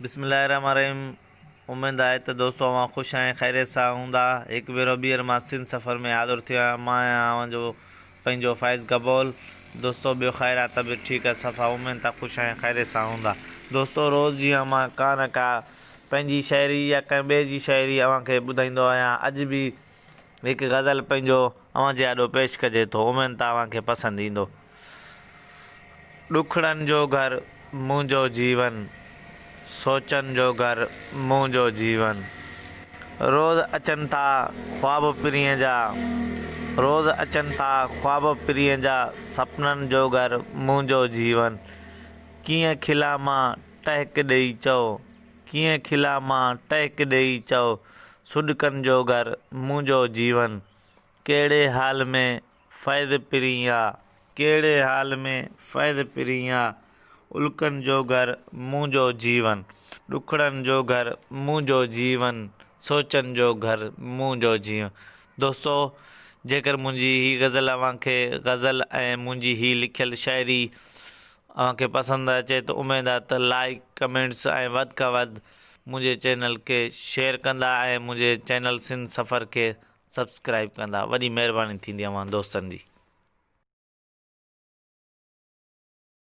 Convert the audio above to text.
بسم الله الرحمن الرحيم اميد آهي ته دوستو اوهان خوش ۽ خيريت سان هوندا هڪ ڀيرو ٻيهر مان سنڌ سفر ۾ حاضر ٿيو آهيان مان آهيان اوهان جو پنهنجو فائز گبول دوستو ٻيو خير آ طبيعت ٺيڪ آ صفا اميد ته خوش ۽ خيريت سان هوندا دوستو روز جيان مان ڪا نه ڪا پنهنجي شاعري يا ڪنهن ٻئي جي شاعري اوهان کي ٻڌائيندو آهيان اڄ به هڪ غزل پنهنجو اوهان جي آڏو پيش ڪجي ٿو اميد ته اوهان کي پسند ايندو. ڏکڙن جو گهر منهنجو جيون، سوچن جو گهر منهنجو جيون. روز اچن ٿا خواب پرينء جا، روز اچن ٿا خواب پرينء جا، سپنن جو گهر منهنجو جيون. ڪيئن کلان مان ٽهڪ ڏيئي چئو. ڪيئن کلان مان ٽهڪ ڏيئي چئو سڏڪن جو گهر منهنجو جيون ڪهڙي حال ۾ فيض پرين آ. ڪهڙي حال ۾ فيض پرين آ الڪن جو گهر منهنجو جيون ڏکڙن جو گهر منهنجو جيون سوچن جو گهر منهنجو جيون دوستو جيڪر منهنجي هي غزل اوهان کي غزل ۽ منهنجي هي لکيل شاعري اوهان کي پسند اچي ته اميد آهي ته لائيڪ ڪمينٽس ۽ وڌ کان وڌ منهنجي چينل کي شيئر ڪندا ۽ منهنجي چينل سنڌ سفر کي سبسڪرائيب ڪندا وڏي مهرباني ٿيندي اوهان دوستن جي.